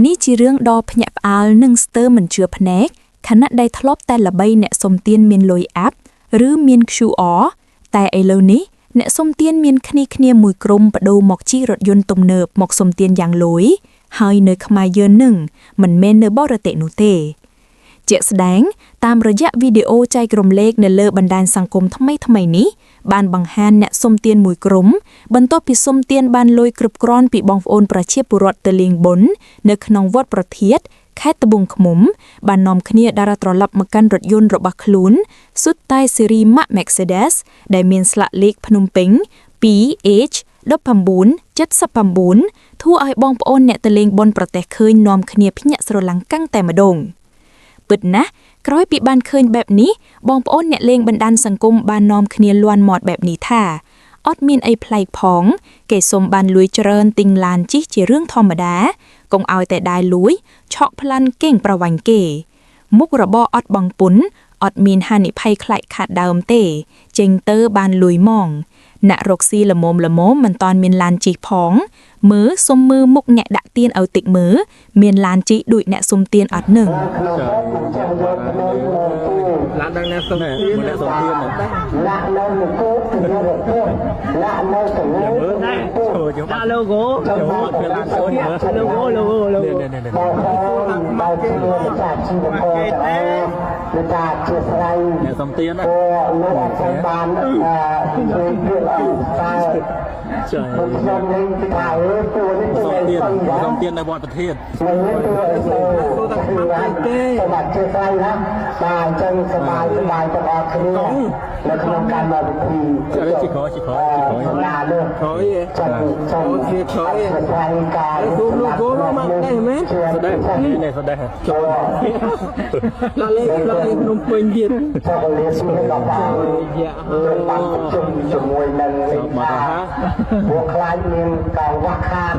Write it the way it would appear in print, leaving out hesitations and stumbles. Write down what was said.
នេះជារឿងដ៏ភ្ញាក់ផ្អើលនិងស្ទើរមិនជឿភ្នែកខណៈដែលធ្លាប់តែល្បីអ្នកសុំទានមានលុយអាប់ឬមាន QR តែឥឡូវនេះអ្នកសុំទានមានគ្នាគ្នាមួយក្រុមបដូរមកជិះរថយន្តទំនើបមកសុំទានយ៉ាងលយហើយនៅខ្មែរយើងនឹងមិនមែននៅបរទេសនោះទេ ជាក់ស្ដែងតាមរយៈវីដេអូចែករំលែកនៅលើបណ្ដាញសង្គមថ្មីៗនេះបានបង្ហាញអ្នកសុំទានមួយក្រុមបន្ទាប់ពីសុំទានបានលុយគ្រប់គ្រាន់ពីបងប្អូនប្រជាពលរដ្ឋទៅលេងបុណ្យនៅក្នុងវត្តប្រធាតខេត្តត្បូងឃ្មុំ បាននាំគ្នាដើរត្រឡប់មកកាន់រថយន្តរបស់ខ្លួនសុទ្ធតែស៊េរីម៉ាក Mercedes ដែលមានស្លាកលេខភ្នំពេញ 2H 1979ធ្វើឲ្យបងប្អូនអ្នកទៅលេងបុណ្យប្រទះឃើញនាំគ្នាភ្ញាក់ស្រឡាំងកាំងតែម្ដង ពិតណាស់ក្រោយពីបានឃើញបែបនេះបងប្អូនអ្នកលេងបណ្ដាញសង្គមបាននាំគ្នាលាន់មាត់បែបនេះថាអត់មានអីប្លែកផង គេសុំបានលួយច្រើនទិញឡានជិះជារឿងធម្មតាកុំឲ្យតែដែរលួយឆក់ប្លាន់កេងប្រវ័ញ្ចគេ មុខរបរអត់បងពុនអត់មានហានិភ័យខ្លាចខាតដើមទេ ចេញទៅបានលួយម៉ងអ្នករកស៊ីល្មមល្មមមិនតាន់មានឡានជិះផង មើលសុំមើលមុខអ្នកដាក់ទៀនឲ្យតិចមើលមានឡានជិះដូចអ្នកសុំទៀនអត់នឹង ឡានដឹងអ្នកសុំ ណែ ទាន មកអ្នកសុំទានណា ដាក់នៅមង្គលពញារពុះដាក់នៅសង មើលចូលយើងបា ដាក់ ត់ logo ចូលវាឡានចូលមើល logo logo logo នេះនេះនេះ បងប្អូនបើជាម្ចាស់ជីវករទាំងអស់មេត្តាអធិស្ឋាន អ្នកសុំទានណា ព្រោះលោកអត់សូវបានអឺជួយជួយល្អតែ ចា ខ្ញុំលេងពីថាអើតួនេះតួ សុំទាន អីសឹង សុំទាននៅវត្តប្រធាន នេះតួអីសឹងទេសម្រាប់ជាស្រ័យណាបាទអញ្ចឹងសប្បាយសប្បាយទាំងអស់គ្នានៅក្នុងកម្មវិធី អរជីក្រោយជីក្រោយជីក្រោយ ណានោះ ក្រោយឯង ចាំចាំ អូជាក្រោយឯង ស្រ័យការ logo មកដែរមែន ស្ដេចនេះស្ដេច ចូល ឡានលេខឡានលេខភ្នំពេញទៀត ចូលលាសួរដល់បាន យ៉ា បានប្រជុំជាមួយនឹង មកទៅហា ពួកខ្លាចមានកងវះខាត